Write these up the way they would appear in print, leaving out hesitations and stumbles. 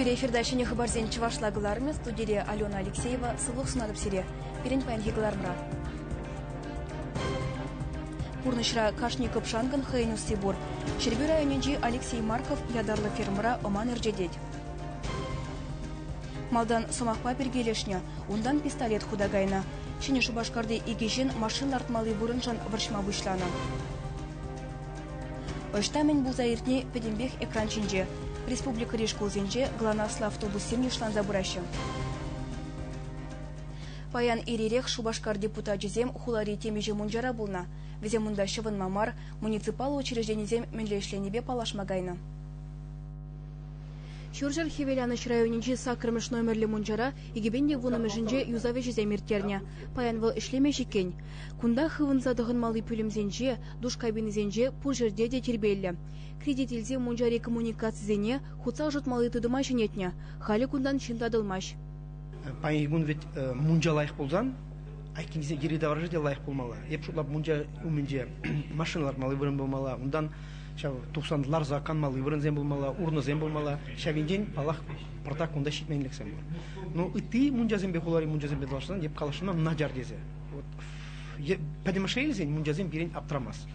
Тӳре эфирта ҫӗнӗ хыпарсен чӑвашла кӑларӑмӗ студире Алена Алексеева. Сывлӑх сунатӑп сире. Пирӗн паянхи кӑларӑмра. Пурнӑҫра кашни кӑпшанкӑн хӑйӗн усси пур. Ҫӗрпӳ районӗнчи Алексей Марков ятарлӑ фермӑра ӑман ӗрчетет. Малтан сӑмахпа перкелешнӗ, унтан пистолет хута кайнӑ. Ҫӗнӗ Шупашкарти икӗ ҫын машин лартмалли вырӑншӑн вӑрҫма пуҫланӑ. Ӑҫта мӗн пулса иртни пӗтӗмпех экран ҫинче. Республикӑри шкулсенче глонаслӑ автобуссем йышланса пыраҫҫӗ. Паян ир-ирех Шупашкар депутачӗсем хулари темиҫе мунчара пулнӑ. Вӗсем унта ҫӑвӑнма мар, муниципаллӑ учрежденисем мӗнле ӗҫленипе паллашма кайнӑ. Ҫурҫӗр Хӗвеланӑҫ районӗнчи саккӑрмӗш номерлӗ мунчара 2010-мӗшӗнче юсав ӗҫӗсем ирттернӗ. Паян вӑл ӗҫлемест иккен. Кунта хывӑнса тӑхӑнмалли пӳлӗмсенче, душ кабинисенче пур ҫӗрте те тирпейлӗ. Кредит илсе мунчари коммуникацисене, хутса ӑшӑтмалли тытӑма ҫӗнетнӗ. Халӗ кунтан ҫын татӑлмасть. Паянхи кун вӗт мунча лайӑх пулсан, айккинчисен йӗри-таврашӗ те лайӑх пулмалла. Эп шутлап, мунча умӗнче машина лартмалли вырӑн пулмалла, унтан ҫав тухсан ларса канмалли вырӑнсем пулмалла, урнӑсем пулмалла. Ҫав енчен, паллах, пӑртак кунта ҫитменлӗхсем пур. Ну, ытти мунчасемпе, хулари мунчасемпе танлаштарсан, эп каласшӑн начар тесе. Вот пӗтӗмӗшле илсен мунчасем пирӗн аптрамасть.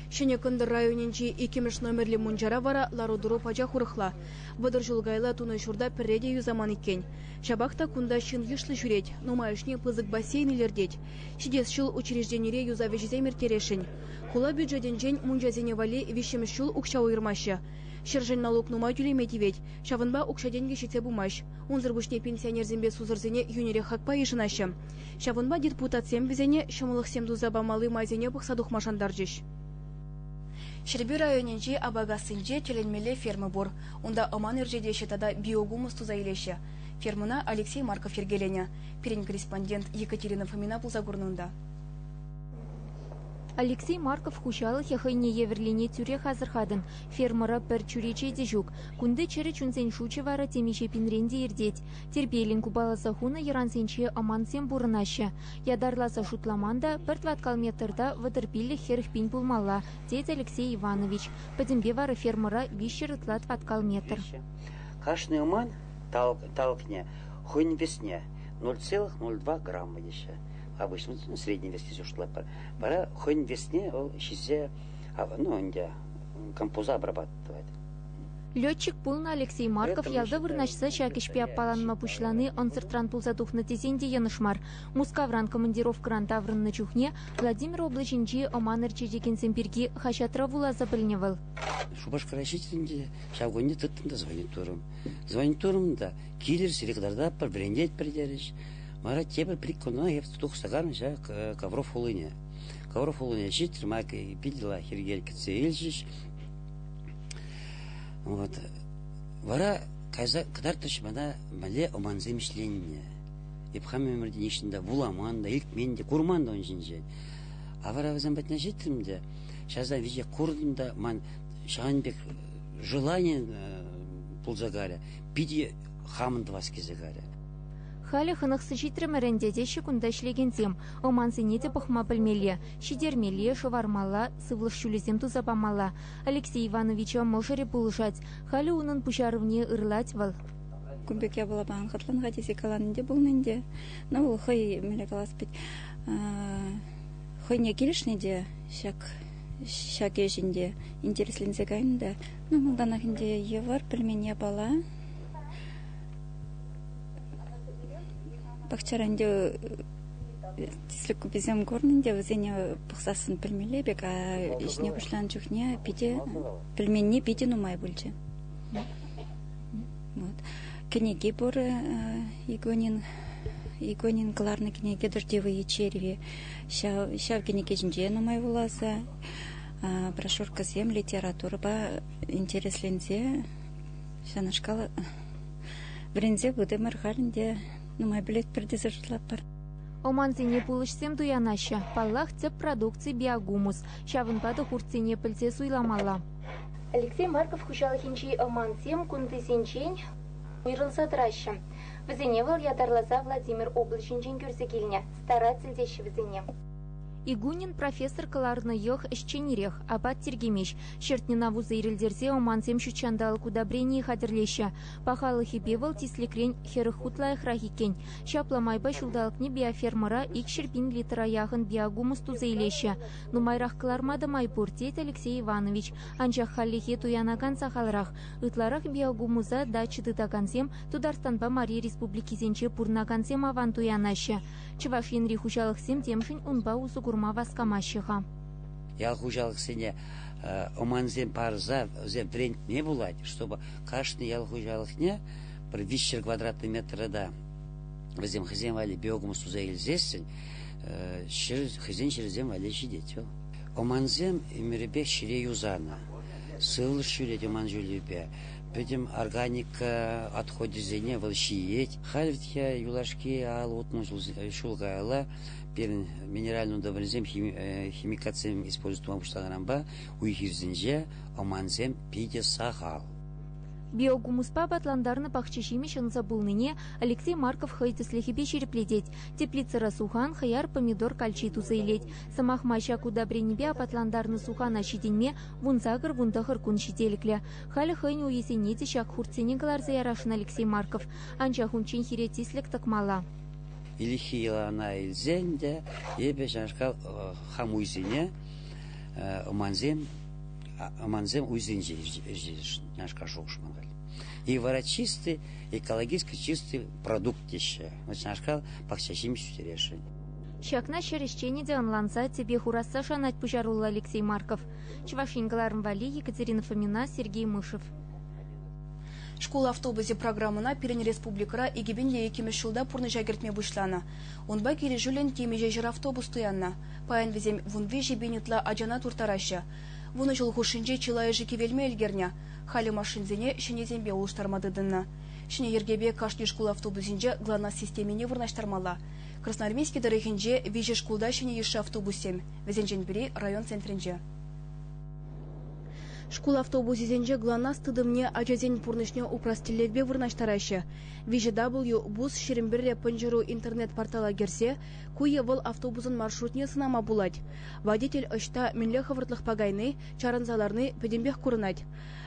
Ҫӗнӗ Кӑнтӑр районӗнчи иккӗмӗш номерлӗ мунчара вара лару-тӑру пачах урӑхла. 30 ҫул каялла тунӑ ҫурта пӗрре те юсаман иккен. Ҫапах та кунта ҫын йышлӑ ҫӳрет, нумайӑшне пысӑк бассейн илӗртет. Ҫитес ҫул учрежденире юсав ӗҫӗсем ирттересшӗн. Хула бюджетӗнчен мунчасене валли виҫҫӗмӗш ҫул укҫа уйӑрмаҫҫӗ. Ҫӗршӗн налук нумай тӳлеме тивет, ҫавӑнпа укҫа-тенкӗ ҫитсе пымасть. Унсӑр пуҫне пенсионерсемпе сусӑрсене йӳнӗрех хакпа йышӑнаҫҫӗ. Ҫавӑнпа депутатсем вӗсене ҫӑмӑллӑхсем туса памалли майсене пӑхса тухма шантарчӗҫ. Ҫӗрпӳ районӗнчи Апакассинче тӗлӗнмелле ферма пур. Унта ӑман ӗрчетеҫҫӗ тата биогумус туса илеҫҫӗ. Фермӑна Алексей Марков йӗркеленӗ. Пирӗн корреспондент Екатерина Фомина пулса курнӑ унта. Алексей Марков хуҫалӑхӗ хӑйне евӗрлине тӳрех асӑрхатӑн. Фермӑра пӗр чӳрече те ҫук. Кунти чӗрӗ чунсен шучӗ вара темиҫе пинрен те иртет. Тирпейлӗн купаласа хунӑ йӑрансенче ӑмансем пурӑнаҫҫӗ. Ятарласа шутламан та пӗр тӑваткал метрта 35-40 пин пулмалла, тет Алексей Иванович. Пӗтӗмпе вара фермӑра 300 ытла тӑваткал метр. Кашни ӑман талӑкне хӑйӗн весне 0,02 грамма теҫҫӗ. Обычно средний вес тесе шутлатпӑр. Вара хӑйӗн весне вӑл ҫисе, ну, ӗнтӗ композа обрабатывать. Летчик пулнӑ Алексей Марков ялта вырнаҫса ҫак ӗҫпе аппаланма пуҫлани ӑнсӑртран пулса тухнӑ тесен те йӑнӑш мар. Мускавран командировкӑран таврӑннӑ чухне Владимир облаҫӗнчи ӑман ӗрчетекенсем пирки хаҫатра вуласа пӗлнӗ вӑл. Шупашкара ҫитрӗм те ҫав кунне тыттӑм та звонить турӑм. Звонить турӑм та килӗр, сире кӑтартатпӑр, вӗрентетпӗр терӗҫ. Вара тепӗр прикольно эп тухса карнӑ ҫак Ковров хулине. Ковров хулине ҫитрӗм, ак питӗ лайӑх йӗрке кӗтсе илчӗҫ. Вот. Вара кайса кӑтартрӗҫ мана мӗнле ӑмансем ӗҫленине. Эп хам ӗмӗрте ниҫтан та вуламан та, илтмен те, курман та ун ҫинчен. А вара вӗсем патне ҫитрӗм те, ҫавса виҫе куртӑм та ман ҫавӑн пек желание пулса карӗ. Питӗ хамӑн тӑвас килсе карӗ. Халӗ хӑнӑхса ҫитрӗмӗр ӗнтӗ, теҫҫӗ кунта ӗҫлекенсем. Ӑмансене те пӑхма пӗлмелле, ҫитермелле, шӑвармалла, сывлӑш ҫулӗсем туса памалла. Алексей Ивановича мӑшӑрӗ пулӑшать. Халӗ унӑн пуҫарӑвне ырлать вӑл. Кун пек япалапа ан хӑтлан-ха тесе калани те пулнӑ ӗнтӗ. Ну, вӑл хӑй, мӗнле калас пек, хӑйне килӗшнӗ те ҫак ҫак ӗҫ ӗнтӗ интересленсе кайнӑ та. Ну, малтанах ӗнтӗ йывӑр, пӗлмен япала. Пахчара ӗнтӗ тислӗк куписем курнӑ ӗнтӗ, вӗсене пӑхсассӑн пӗлмелле пек, а ӗҫне пуҫланӑ чухне питӗ пӗлменни питӗ нумай пулчӗ. Вот. Кӗнеки пур Игонин, Игонин кӑларнӑ кӗнеке «Дождевые черви». Ҫав, ҫав кӗнеке ҫинче нумай вуласа, брошюркӑсем, литературӑпа интересленсе ҫавнашкал вӗренсе пытӑмӑр халь ӗнтӗ нумай пӗлетпӗр тесе шутлатпӑр. Ӑмансене пулӑҫсем туянаҫҫӗ. Паллах, тӗп продукци биогумус. Ҫавӑнпа та хуртсене пӗлсе суйламалла. Алексей Марков хуҫалӑхӗнчи ӑмансем кунтисенчен уйрӑлса тӑраҫҫӗ. Вӗсене вӑл ятарласа Владимир облаҫӗнчен кӳрсе килнӗ. Старатель теҫҫӗ вӗсене. Игунин профессор кӑларнӑ йӑх ӗҫченерех, апат тиркемест. Ҫӗртнӗ навуса ирӗлтерсе ӑмансем ҫутҫанталӑк удобренийӗ хатӗрлеҫҫӗ. Пахалӑхӗпе вӑл тислӗкрен 40 хут лайӑхрах иккен. Ҫапла майпа ҫулталӑкне биофермӑра 200 пин литра яхӑн биогумус туса илеҫҫӗ. Нумайрах кӑларма та май пур, тет Алексей Иванович. Анчах хальлӗхе туянакан сахалрах. Ытларах биогумуса дача тытакансем Тутарстанпа Мари республикисенче пурӑнакансем аван туянаҫҫӗ. Чӑваш Енри хуҫалӑхсем темшӗн унпа усӑ курма васкамаҫҫӗ-ха. Ял хуҫалӑхсене ӑмансем парса вӗсем вӗрентме пулать, чтобы кашни ял хуҫалӑхне пӗр 300 квадратный метра та вӗсем хӑйсем валли биогумус туса илсессӗн хӑйсен ҫӗрӗсем валли ҫитет вӑл. Ӑмансем ӗмӗрӗпех ҫӗре юсанӑ. Сывлӑш ҫӳрет ӑман ҫулӗпе. Пӗтӗм органика отходӗсене вӑл ҫиет. Халь вӗт-ха юлашки 50 ҫул каялла пирӗн минеральный удобренисем, химикатсем использовать тума пуҫланӑранпа уй-хирсенче ӑмансем питӗ сахал. Биогумуспа апатлантарнӑ пахча-ҫимӗҫ ӑнса пулнине Алексей Марков хӑй тӗслӗхӗпе ҫирӗплетет. Теплицӑра сухан, хӑяр, помидор калчи туса илет. Сӑмах май, ҫак удобренипе апатлантарнӑ сухана ҫитӗнме 18-19 кун ҫителӗклӗ. Халӗ хӑйӗн уйӗсене те ҫак хуртсене кӑларса ярасшӑн Алексей Марков. Анчах унччен хире тислӗк тӑкмалла. Ӗлӗкхи йӑлана илсен те эпӗ ҫавнашкал хам уйсене ӑмансем ӑмансем уйсенче ӗҫесшӗн шухӑш ман халь. И вара чистый, экологически чистый продукт теҫҫӗ. Ҫавнашкал пахча ҫимӗҫ ӳстересшӗн. Ҫакна ҫӗр ӗҫченӗ те ӑнланса тӗпе хурасса шанать пуҫаруллӑ Алексей Марков. Чӑваш Ен кӑларӑм валли Екатерина Фомина, Сергей Мышев. Шкул автобусӗ программӑна пирӗн республикӑра 2002 ҫулта пурнӑҫа кӗртме пуҫланӑ. Унпа килӗшӳллӗн темиҫе ҫӗр автобус туяннӑ. Паян вӗсем 13 пин ытла ачана турттараҫҫӗ. Вунӑ ҫул хушшинче чылайӑшӗ кивелме ӗлкӗрнӗ. Халӗ машинсене ҫӗнӗсемпе улӑштарма тытӑннӑ. Ҫӗнӗ йӗркепе кашни шкул автобусӗнче ГЛОНАСС системине вырнаҫтармалла. Красноармейски тӑрӑхӗнче виҫӗ шкулта ҫӗнӗ йышши автобуссем. Вӗсенчен пӗри район центрӗнче. Шкул автобусӗсенче ГЛОНАСС тытӑмне ачасен пурнӑҫне упрас тӗллевпе вырнаҫтараҫҫӗ. 3W бус 21 пӑнчӑру интернет-портала кӗрсе ку е вӑл автобусӑн маршрутне сӑнама пулать. Водитель ӑҫта мӗнле хӑвӑртлӑхпа кайни, чарӑнса ларни пӗтӗмпех курӑнать.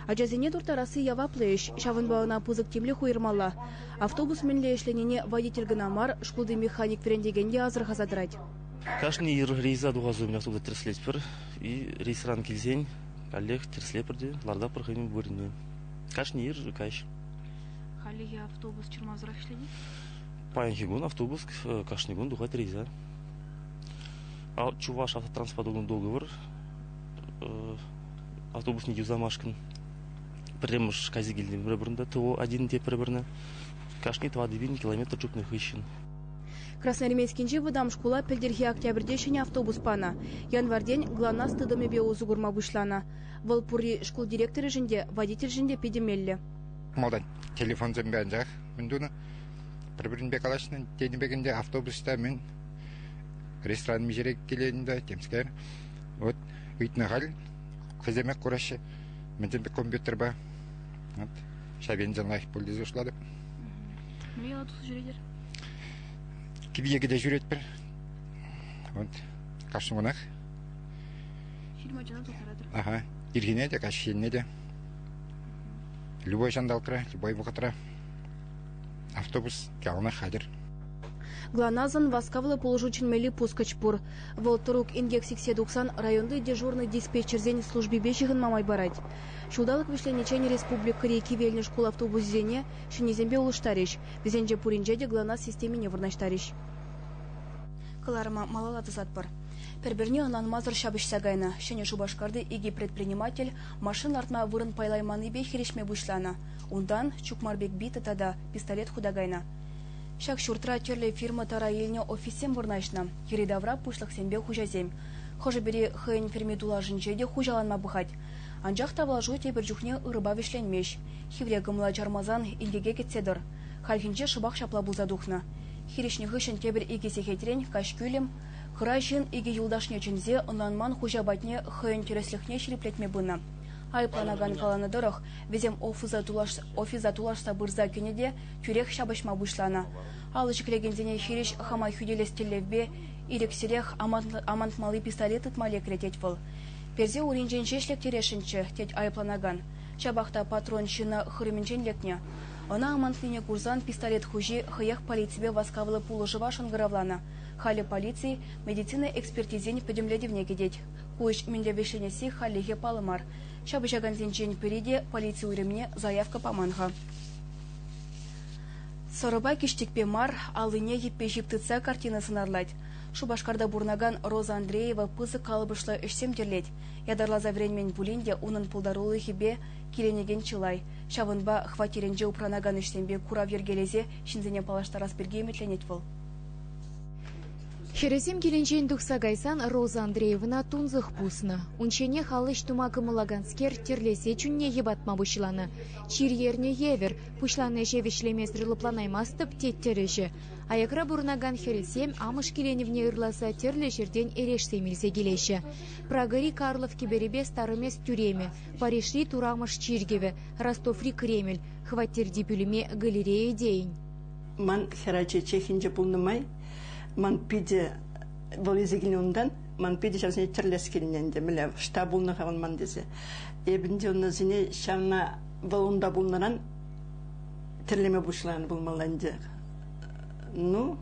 Ачасене турттарасси яваплӑ ӗҫ, ҫавӑнпа ӑна пысӑк тимлӗх уйӑрмалла. Автобус мӗнле ӗҫленине водитель кӑна мар, шкулти механик вӗрентекен те асӑрхаса тӑрать. Кашни ир рейса тухас умӗн автобуса тӗрӗслетпӗр. И рейсран килсен каллех тӗрӗслетпӗр те лартатпӑр хӑйӗн вырӑнне. Кашни ир каҫ. Хальлӗхе автобус чӑрмавсӑрах ӗҫлет-и? Паянхи кун автобус кашни кун тухать рейса. Чуваш автотранспорт договор автобусне юсамашкӑн пӗрремӗш кайса килтӗм пӗр ТО-1 те пӗр-пӗрне. Кашни 4,000 километр чупнӑ хыҫҫӑн. Красноармейскинчи вӑтам шкула пӗлтӗрхи октябрьте ҫӗнӗ автобус панӑ. Январьтен ГЛОНАСС тытӑмӗпе усӑ курма пуҫланӑ. Вӑл пурри шкул директорӗшӗн те, водительшӗн те питӗ меллӗ. Малтан телефонсемпе анчах мӗн тунӑ, пӗр-пӗринпе калаҫнӑ тенӗ пек ӗнтӗ автобус та мӗн ресторан миҫере килет ӗнтӗ, темскер. Вот ыйтнӑ халь хӑйсемех кураҫҫӗ мӗнсем пек компьютерпа. Вот ҫав енчен лайӑх пуль тесе шутлатӑп. Мӗнле яла тухса ҫӳретӗр? Кивьекӗте ҫӳретпӗр. Вот кашни кунах. Ҫирӗм ачана тухтаратӑр. Ага. Ирхине те, каҫ енне те. Любой ҫанталӑкра, любой вӑхӑтра автобус яланах хатӗр. ГЛОНАССӑн васкавлӑ пулӑшу чӗнмелли пускӑч пур. Вӑл тӑрук инкек сиксе тухсан районти дежурнӑй диспетчерсен службипе ҫыхӑнма май парать. Ҫулталӑк вӗҫлениччен республикӑри кивелнӗ шкул автобусӗсене ҫӗннисемпе улӑштарӗҫ. Вӗсенче пуринче те ГЛОНАСС системине вырнаҫтарӗҫ. Кӑларӑма малалла тӑсатпӑр. Пӗр-пӗрне ӑнланмасӑр ҫапӑҫса кайнӑ. Ҫӗнӗ Шупашкарти икӗ предприниматель машин лартма вырӑн пайлайманнипе хирӗҫме пуҫланӑ. Унтан чукмар пек бита тата пистолет хута кайнӑ. Ҫак ҫуртра тӗрлӗ фирма тара илнӗ офиссем вырнаҫнӑ. Йӗри-тавра пуҫлӑхсемпе хуҫасем. Хӑшӗ-пӗри хӑйӗн фирми тулашӗнче те хуҫаланма пӑхать. Анчах тавлашу тепӗр чухне ырӑпа вӗҫленмест. Хивре кӑмӑла чармасан инкеке кӗтсе тӑр. Хальхинче шӑпах ҫапла пулса тухнӑ. Хирӗҫнӗ хыҫҫӑн тепӗр икӗ сехетрен каҫ кӳлӗм кӑра ҫын икӗ юлташне чӗнсе ӑнланман хуҫа патне хӑйӗн тӗрӗслӗхне ҫирӗплетме пынӑ. Айӑпланакан каланӑ тӑрӑх, вӗсем офиса тулашса пырса кӗнӗ те тӳрех ҫапӑҫма пуҫланӑ. Алӑ ҫӗклекенсене хирӗҫ хама хӳтӗлес тӗллевпе Ирӗксӗрех амантмалли пистолет тытма лекрӗ, тет вӑл. Персе уринчен ҫеҫ лектересшӗнччӗ, тет айӑпланакан. Ҫапах та патрон ҫынна хырӑмӗнчен лекнӗ. Ӑна амантнине курсан пистолет хуҫи хӑех полиципе васкавлӑ пулӑшӑва шӑнкӑравланӑ. Халӗ полици медицина экспертизин пӗтӗмлетӗвне кӗтет. Ку ӗҫ мӗнле вӗҫленесси хальлӗхе паллӑ мар. Ҫапӑҫакансенчен пӗри те полици уйрӑмне заявка паман-ха. Сӑрӑпа киҫтӗкпе мар, аллине йӗппе ҫип тытса картина сӑнарлать. Шупашкарта пурӑнакан Роза Андреева пысӑк калӑпӑшлӑ ӗҫсем тӗрлет. Ятарласа вӗренмен пулин те унӑн пултарулӑхӗпе киленекен чылай. Ҫавӑнпа хваттерӗнче упранакан ӗҫсемпе курав йӗркелесе ҫынсене паллаштарас пирки ӗмӗтленет вӑл. Хӗрӗсем килӗнчен тухса кайсан Роза Андреевӑна тунсӑх пуснӑ. Унчченех ал ӗҫ тума кӑмӑллаканскер тӗрлесе чунне йӑпатма пуҫланӑ. Чир ернӗ евӗр, пуҫланӑ ӗҫе вӗҫлемесӗр лӑпланаймастӑп тет тӗрӗҫӗ. Аякра пурӑнакан хӗрӗсем амӑш киленӗвне ырласа тӗрлӗ ҫӗртен эрешсем илсе килеҫҫӗ. Прагӑри Карлов кӗперӗпе Старомес тӳремӗ, Парижри Турамӑш чиркӗвӗ, Ростоври Кремль, хваттерти пӳлӗме галерея тейӗн. Ман хӗрача Чехинче пулнӑ май, ман питӗ вӑл илсе килнӗ унтан, ман питӗ ҫавсене тӗрлес килнӗ ӗнтӗ, мӗнле штаб пулнӑ-ха вӑл ман тесе. Эпӗ ӗнтӗ унсене ҫавна вӑл унта пулнӑран тӗрлеме пуҫланӑ пулмалла ӗнтӗ. Ну,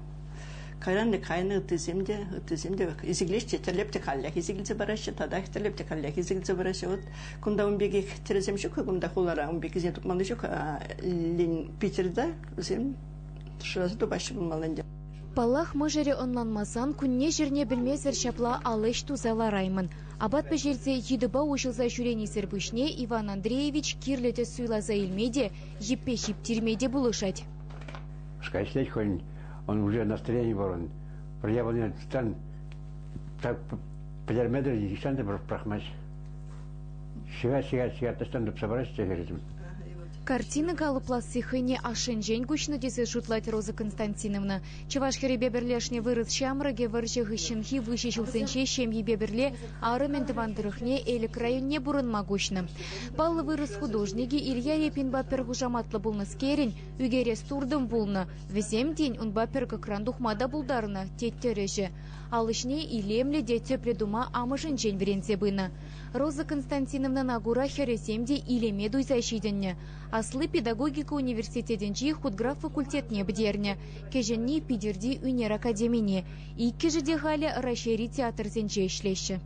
кайран кайнӑ ыттисем те, ыттисем те илсе тӗрлеп те каллех илсе килсе параҫҫӗ, татах тӗрлеп те каллех илсе килсе параҫҫӗ. Вот кунта ун пекех тӗрӗсем ҫук-ха кунта хулара, ун пеккисене тупмалли ҫук. Питерта вӗсем шыраса тупаҫҫӗ пулмалла ӗнтӗ. Паллах, мӑшӑрӗ ӑнланмасан кунне-ҫӗрне пӗлмесӗр ҫапла ал ӗҫ туса лараймӑн. Апат пӗҫерсе йытӑпа уҫӑлса ҫӳренисӗр пуҫне Иван Андреевич кирлӗ тӗс суйласа илме те, йӗппе ҫип тирме те пулӑшать. Шка ӗҫлет хӑйӗн, он уже настроение пур он. Пӗр япалине тытсан так пӗтермесӗр нихҫан та пӑрахмасть. Ҫыра, ҫыра, ҫыра таҫтан тупса параҫҫӗ хӗрсем. Картина калӑпласси хӑйне ашшӗнчен куҫнӑ тесе шутлать Роза Константиновна. Чӑваш хӗрӗпе пӗрлешнӗ вырӑс ҫамрӑкӗ вӑрҫӑ хыҫҫӑнхи выҫӑ ҫулсенче ҫемйипе пӗрле арӑмӗн тӑван тӑрӑхне Элӗк районне пурӑнма куҫнӑ. Паллӑ вырӑс художникӗ Илья Репинпа пӗр хушаматлӑ пулнӑскерӗн ӳкерес туртӑм пулнӑ. Вӗсем, тен, унпа пӗр кӑкран тухма та пултарнӑ, тет тӗрӗҫӗ. Ал ӗҫне илемлӗ те тӗплӗ тума амӑшӗнчен вӗренсе пынӑ. Роза Константиновнӑна кура хӗрӗсем те илеме туйса ҫитӗннӗ. Асли педагогика университетӗнчи худграф факультетне пӗтернӗ, кӗҫӗнни Питӗрти ӳнер академине. Иккӗшӗ те халӗ Раҫҫейри театрсенче ӗҫлеҫҫӗ.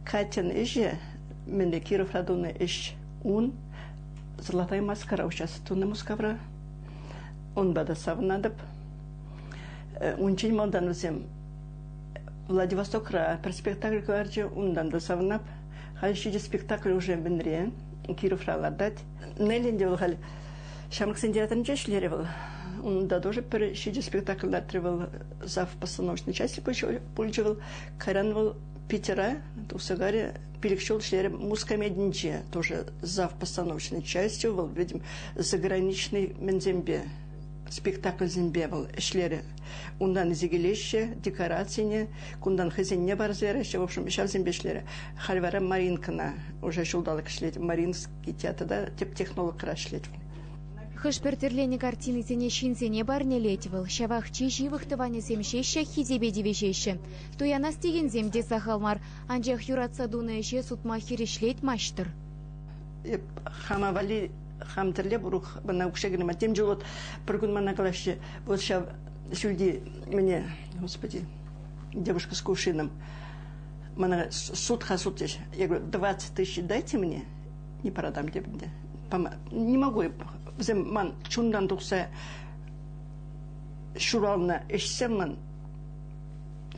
Катьӑн ӗҫӗ, мӗнле Кировра тунӑ ӗҫ, ун Золотая маскара уҫас тунӑ Мускавра. Унпа та савӑнатӑп. Унччен малтан вӗсем Владивостокра пӗр спектакль кӑларчӗ, унтан та савӑнап. Халь ҫичӗ спектакль уже мӗнре, Кировра лартать. Нелли ӗнтӗ вӑл халь ҫамрӑксен театрӗнче ӗҫлерӗ вӑл. Унта тоже пӗр ҫичӗ спектакль лартрӗ вӑл, зав постановочной части пулчӗ вӑл. Кайран вӑл Питера тухса кайрӗ, пилӗк ҫул ӗҫлерӗ Мускомединче, тоже зав постановочной частью вӑл, видим, заграничный мӗнсемпе спектакльсемпе вӑл ӗҫлерӗ. Унтан илсе килеҫҫӗ декорацине, кунтан хӑйсенне парса яраҫҫӗ. В общем, ҫавсемпе ӗҫлерӗ. Халь вара Маринкӑна уже ҫулталӑк ӗҫлет. Маринский театрта тӗп технологра ӗҫлет вӑл. Хӑш-пӗр тӗрленӗ картинисене ҫынсене парнелет вӑл. Ҫавах чи ҫывӑх тӑванӗсем ҫеҫ ҫак хисепе тивӗҫеҫҫӗ. Туянас текенсем те сахал мар. Анчах юратса тунӑ ӗҫе сутма хирӗҫлет маҫтӑр. Эп хама валли хам тӗрлеп урӑх мана укҫа кирлӗ мар. Тем чул вот пӗр кун мана калаҫҫӗ, вот ҫав ҫӳлти мне, господи, девушка с кувшином, мана суд-ха суд теҫ. Я говорю, 20 тысяч дайте мне, не продам тебе. Не могу. Вӗсем ман чунтан тухса ҫуралнӑ ӗҫсем ман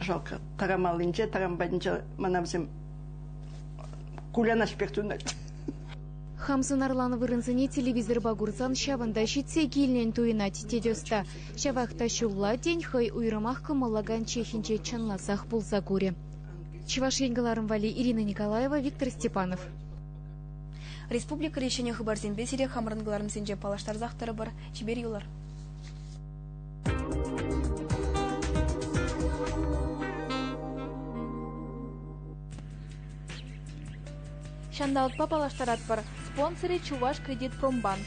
жалко. Такам аллинче, такам патӗнче мана вӗсем кулянас пек туйӑнать. Хам сӑнарланӑ вырӑнсене телевизорпа курсан ҫавӑнта ҫитсе килнӗн туйӑнать, тет ӑста. Ҫавах та ҫулла, тен, хӑй уйрӑмах кӑмӑллакан Чехинче чӑнласах пулса курӗ. Чӑваш Ен кӑларӑм валли Ирина Николаева, Виктор Степанов. Республикӑри ҫӗнӗ хыпарсемпе сире хамӑрӑн кӑларӑмсенче паллаштарсах тӑрӑпӑр. Чипер юлӑр. Ҫанталӑкпа паллаштаратпӑр. Спонсорӗ Чувашкредитпромбанк.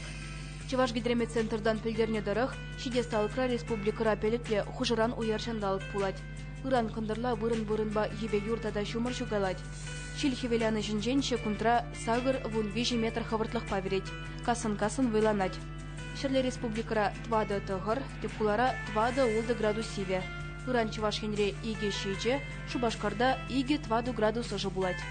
Чӑвашгидрометцентртан пӗлтернӗ тӑрӑх, ҫитес талӑкра республикӑра пӗлӗтлӗ, хушӑран уяр ҫанталӑк пулать. Ыран кӑнтӑрла вырӑн-вырӑнпа йӗпе юр тата ҫумӑр ҫукалать. Ҫил хӗвеланӑҫӗнчен ҫеккунтра 8-13 метр хӑвӑртлӑхпа вӗрет. Кассӑн-кассӑн вӑйланать. Ҫӗрле республикӑра 4-9, тӗп хулара 4-6 градус сивӗ. Ыран Чӑваш Енре 2-7, Шупашкарта 2-4 градус ӑшӑ пулать.